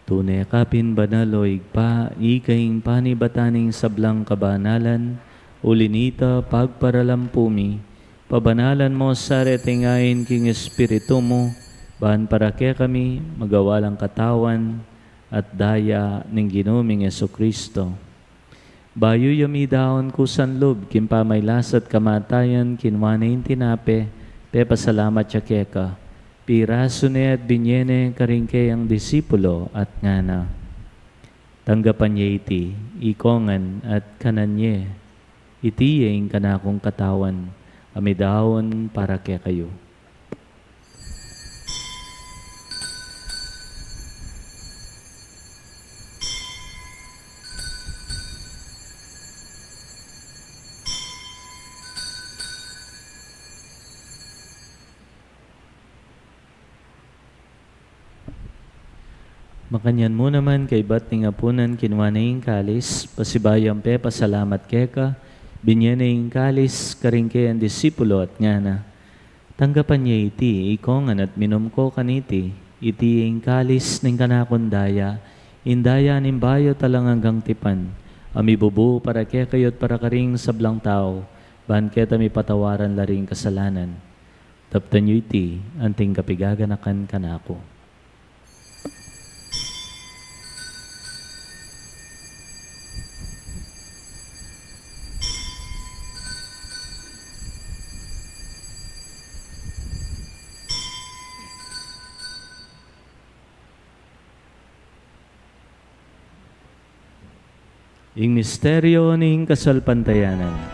Tune ka pin banal, O Ibpa, ika ing panibatan ning sablang kabanalan, uli nita pagparalampu mi, pabanalan mo sa reting ain king Espiritu mu, ban para kekami magawa lang katawan at daya ning Ginu ming Jesucristo. Bayu ya midaun kusan lub king pamailas at kamatayan, kinua ne ing tinape, pepasalamat ya keka, pirasu ne at binie ne karing keyang disipulo at ngana: Tanggapan ye iti, ikongan at kanan ye, iti ye ing kanakung katawan, a midaun para kekayu. Makanyan mu naman, kaybat ning apunan, kinua ne ing kalis, pasibayu yang pepasalamat keka, binie ne ing kalis karing keyang disipulo at ngana: Tanggapan ye iti, ikongan at minum ko kaniti, iti ing kalis ning kanakung daya, ing daya ning bayu at alang anggang tipan, a mibubu para kekayu at para karing sablang tau, ban keta mipatawaran la ring kasalanan. Daptan yu iti, anting kapigaganakan kanaku. Ing misteryo ning kasalpantayanan.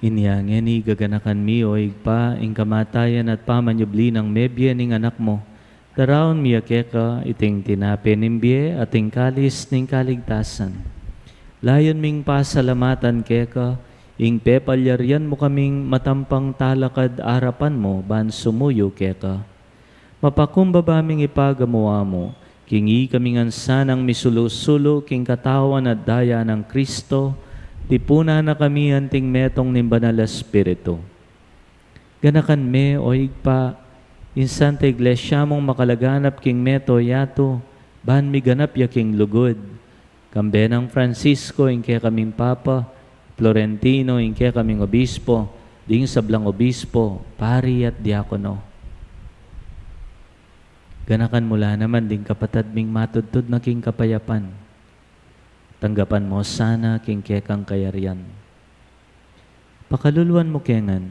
Inya ngeni, gaganakan mi, o Ibpa, ing kamatayan at pamanyubli nang mebie ning Anak mu. Daraun mi ya keka iting tinape ning bie at ing kalis ning kaligtasan. Layun ming pasalamatan keka ing pepalyarian mu kaming matampang talakad arapan mu ban sumuyu keka. Mapakumbaba ming ipagamu-amu king ikami ngan sanang misulu-sulu king katawan at daya nang Kristo, tipunan na kami anting metung ning Banal a Espiritu. Ganakan me, o Ibpa, ing Santa Iglesia mung makalaganap king mabilug a yatu, ban miganap ya king lugud. Kambe nang Francisco, ing kekaming Papa, Florentino, ing kekaming Obispo, ding sablang Obispo, Pari at Diakono. Ganakan mu la naman ding kapatad ming matudtud na king kapayapan. Tanggapan mu sana king kekang kayarian. Pakaluluan mu ke ngan,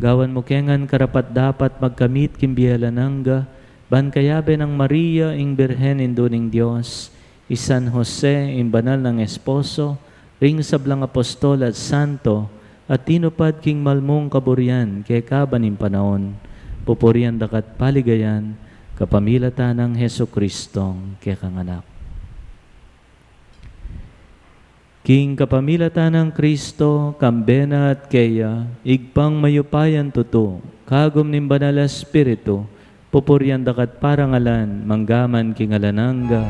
gawan mu ke ngan karapat-dapat magkamit king bie alang angga, ban kayabe nang Maria ing Birhen Indu ning Dios, i San Jose ing banal nang esposo, ring sablang apostol at santo, a tinupad king malmung kaburian keka ban ing panaun, pupurian daka at paligayan, kapamilatan nang Jesucristo, kekang Anak. King kapamilatan nang Kristo, kambe na at keya, Ibpang mayupayang tutu, kagum ning Banal a Espiritu, pupurian daka at parangalan, mangga man king alang angga.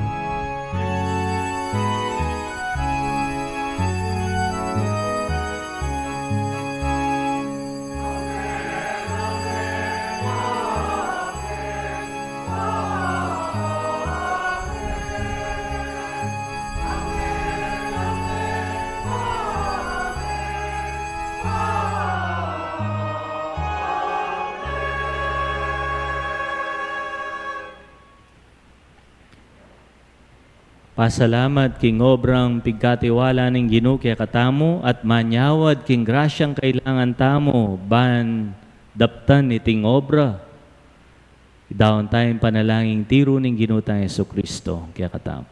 Pasalamat king obrang pigkatiwala ning Ginu kekatamu at manyawad king grasyang kailangan tamu ban daptan iting obra. Idaun taya ing panalangin tiru ning Ginu tang Jesucristo kekatamu.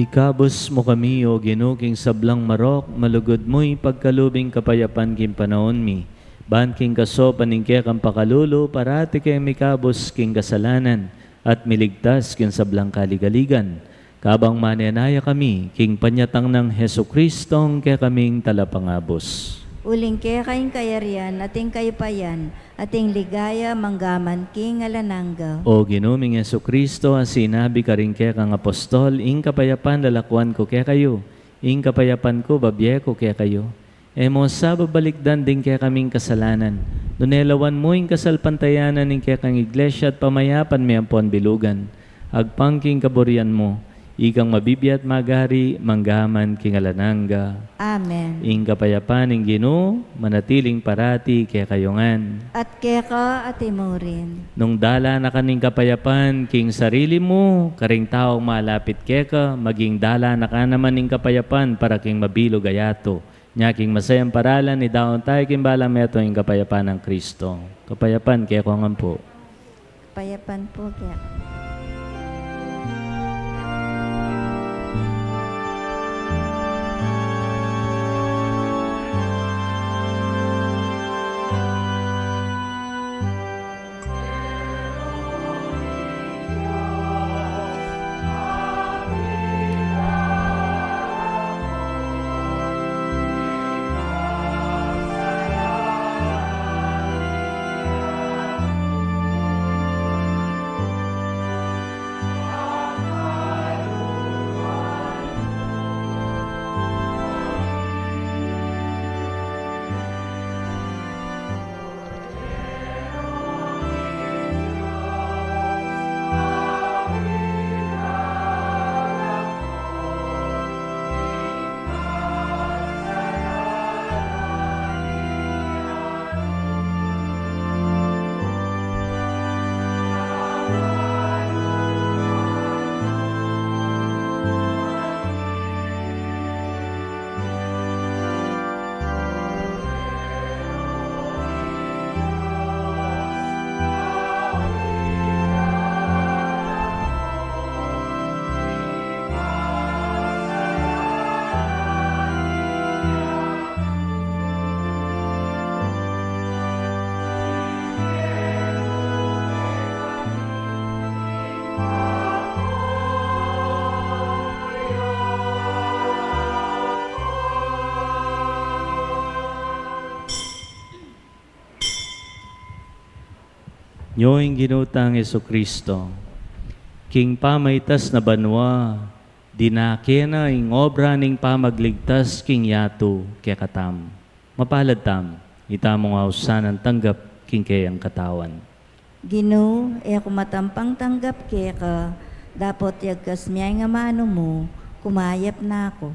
Ikabus mu kami, O Ginu, king sablang marok, malugud mu ipagkalub ing kapayapan king panaun mi. Ban king kasaupan ning kekang pakalulu, parati keng mikabus king kasalanan, at miligtas king sablang kaligaligan. Kabang manenaya kami, king panyatang nang Jesucristong kekaming Talapangabus. Uling keka ing kayarian, at ing kayupayan, at ing ligaya, manggaman king alang angga. O Ginu ming Jesucristo, a sinabi karing kekang apostol, ing kapayapan lalakuan ku kekayu, ing kapayapan ku babie ku kekayu. E mu sa babalikdan ding kekaming kasalanan, nune lawan mu ing kasalpantayanan ning kekang Iglesia at pamayapan mi ampon bilugan, agpang king kaburian mu, ikang mabibie at magari, manggaman king alang angga. Amen. Ing kapayapan ning Ginu, manatiling parati kekayu ngan. At keka at imurin. Nung dala na ka ning kapayapan king sarili mu, karing taung malapit keka, maging dala na ka naman ning kapayapan para king mabilug a yatu. Nya king masayang paralan, idaun tayu king balang metung ing kapayapan nang Kristo. Kapayapan kekongan pu. Kapayapan pu keka. Nyo ing Ginu tang Jesucristo, king pamaitas na banua, dinake na ing obra ning pamagligtas king yatu kekatamu. Mapalad tamu, itamu ngan ausan a tanggap king keyang katawan. Ginu, e ku matampang tanggap keka, dapot yagkas me ing amanu mu, kumayap na ku.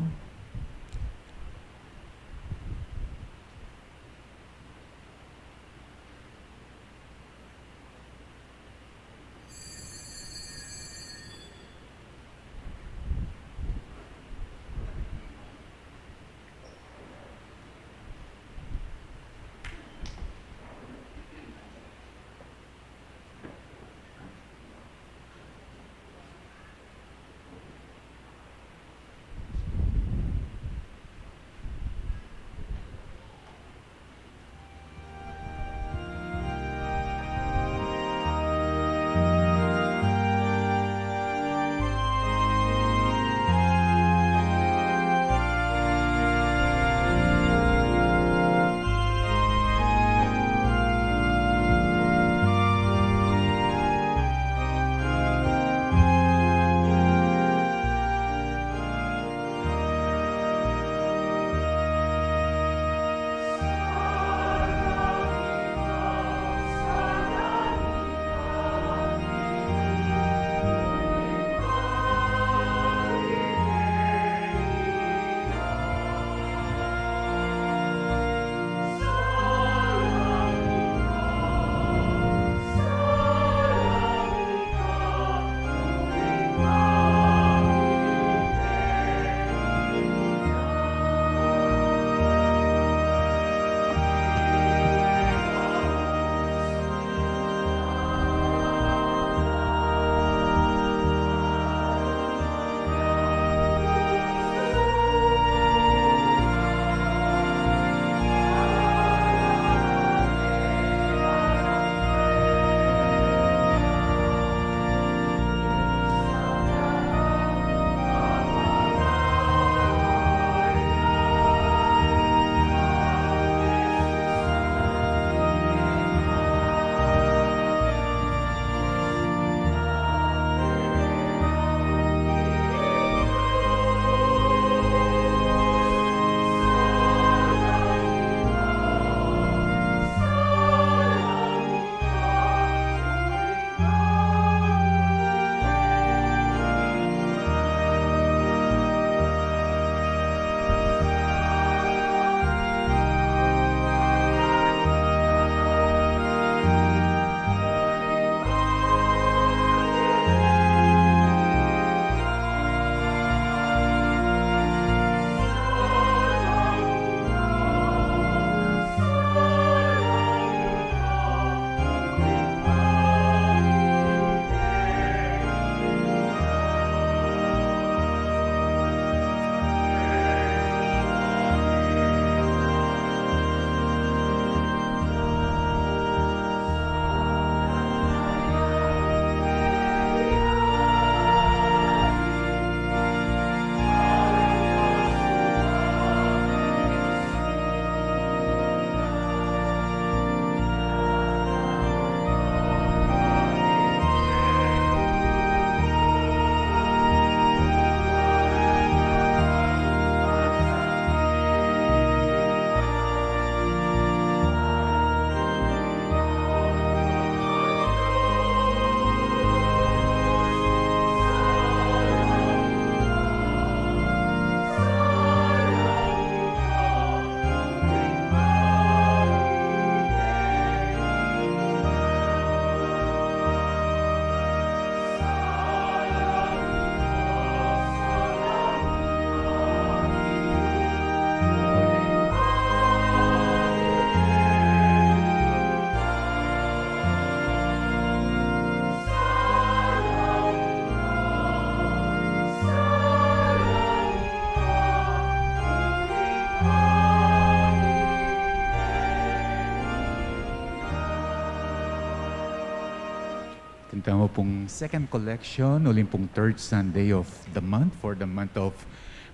Tamu pung second collection, uling pung third Sunday of the month, for the month of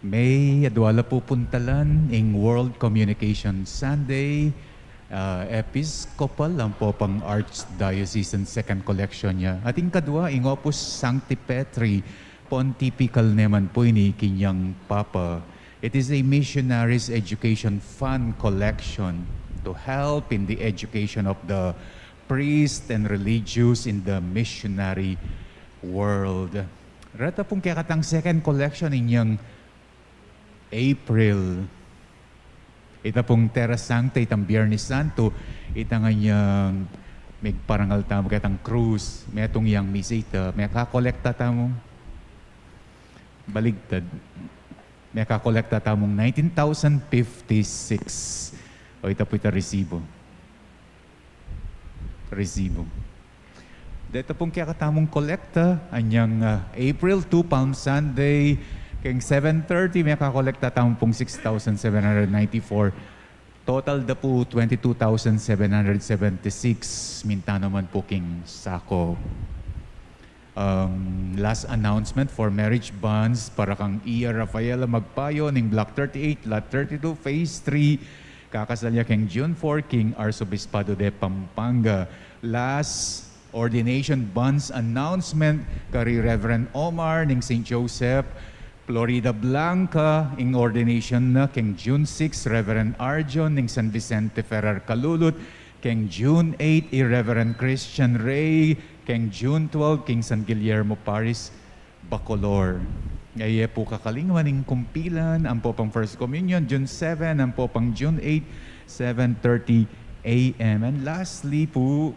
May. Adwa la pu pung talan ing World Communication Sunday, ah, Episcopal, ampo pang Archdiocesan second collection ya. At ing kadwa, ing Opus Sancti Petri, pontifical naman pu ini king Papa. It is a missionaries education fund collection to help in the education of the priest and religious in the missionary world. Reta pung kekatang second collection inyang April. Ita pung Terra Sancta, itang Biyernes Santo, ita nganyang migparangal tamu ketang krus, metung yang misa ita, mekakolekta tamu. Baligtad. Mekakolekta tamung nineteen thousand fifty-six. O, ita pu ita resibo. Resibo. Deta pung kekatamung kolekta, anyang, ah, April two, Palm Sunday, keng seven thirty, mekakolekta tamu pung six thousand seven hundred ninety-four. Total da pu twenty-two thousand seven hundred seventy-six, minta naman pu king sako. Um, last announcement for marriage bonds para kang Ia Rafaela Magpayo ning Block thirty-eight, Lot thirty-two, Phase three. Kakasal ya keng June four, king Arsobispado de Pampanga. Last ordination bonds announcement kari Reverend Omar ning Saint Joseph, Florida Blanca, ing ordination na keng June six, Reverend Arjon ning San Vicente Ferrer Calulud, keng June eight, i Reverend Christian Ray, keng June twelve, king San Guillermo Parish, Bacolor. Ngeni e pu kakalingwan ing kumpilan, ampo pang First Communion, June seven, ampo pang June eight, seven thirty A M. And lastly pu,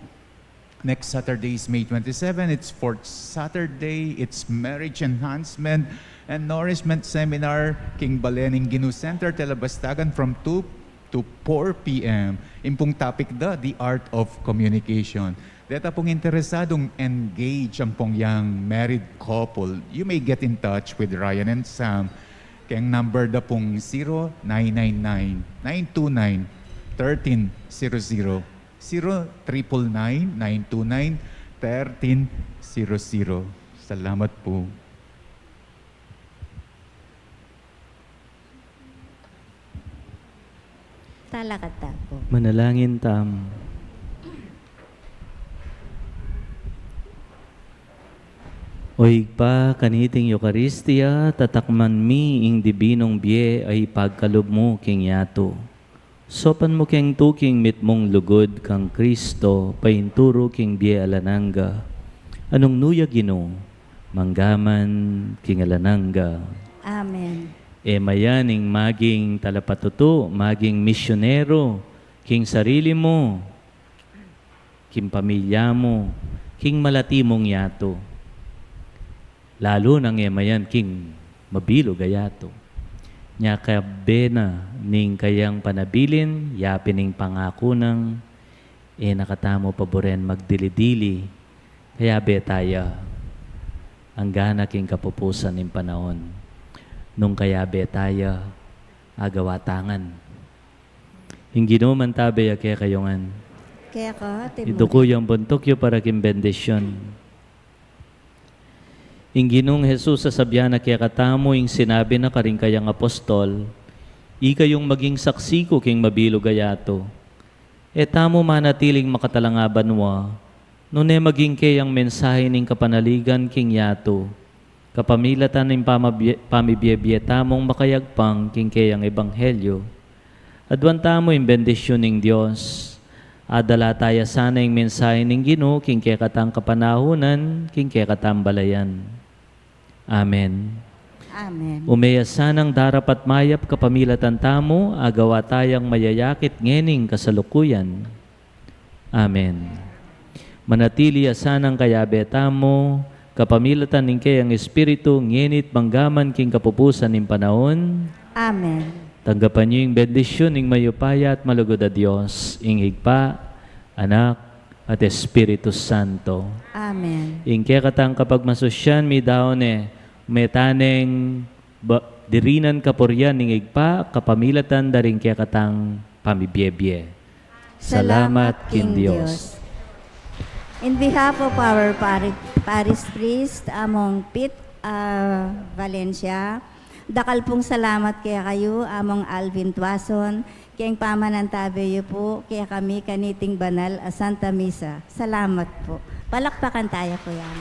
next Saturday is May twenty-seven. It's fourth Saturday. It's Marriage Enhancement and Nourishment Seminar, king Bale ning Ginu Center, Talabastagan, from two to four P M. Ing pung topic da, The Art of Communication. Deta pung interesadung engage ampong yang married couple, you may get in touch with Ryan and Sam. Keng number da pung zero nine nine nine, nine two nine, thirteen zero zero. Zero triple nine, nine two nine, thirteen zero zero. Salamat pu. Talakad ta pu. Manalangin tamu. O Ibpa, kaniting Eukaristia, tatakman mi ing dibinung bie a ipagkalub mu king yatu. Saupan mu keng tuking mitmung lugud kang Kristo, painturu king bie alang angga. Nung nu ya Ginu, mangga man king alang angga. Amen. E mayan ing maging talapatutu, maging misyonero, king sarili mu, king pamilya mu, king malati mung yatu. Lalu nang e mayan king mabilug a yatu. Nya kayabe na ning kayang panabilin, yapin ing pangaku nang, e na katamu paburen magdili-dili, kayabe taya, angga na king kapupusan ning panaun. Nung kayabe taya, agawa ta ngan. Ing Ginu mantabe ya kekayu ngan. Keka, timu. Iduku yang buntuk yu para king bendisyun. Ing Ginung Jesus a sabian na kekatamu ing sinabi na karing kayang apostol, ikayung maging saksi ku king mabilug a yatu. E tamu manatiling makatalanga banua, nune maging keyang mensahe ning kapanaligan king yatu, kapamilatan ning pamabie-, pamibie-bie tamung makayagpang king keyang ebanghelyo. Aduan tamu ing bendisyun ning Dios. Adala taya sana ing mensahe ning Ginu king kekatang kapanahunan, king kekatang balayan. Amen. Amen. Ume ya sanang darapat mayap kapamilatan tamu, agawa tayang mayayakit ngening kasalukuyan. Amen. Manatili ya sanang kayabe tamu, kapamilatan ning keyang Espiritu, ngeni't manggaman king kapupusan ning panaun. Amen. Tanggapan yu ing bendisyun ning mayupaya at malugud a Dios, ing Ibpa, Anak, at Espiritu Santo. Amen. Ing kekatang kapagmasusyan midaun ne, ume taneng ba-, dirinan kapurian ning Ibpa, kapamilatan da ring kekatang pamibie-bie. Salamat king Dios. In behalf of our pari-, parish priest, Among Pete, ah, Valencia, dakal pung salamat kekayu, Among Alvin Tuason, keng pamanantabe yu pu kekami kaniting banal a Santa Misa. Salamat pu. Palakpakan taya pu yan.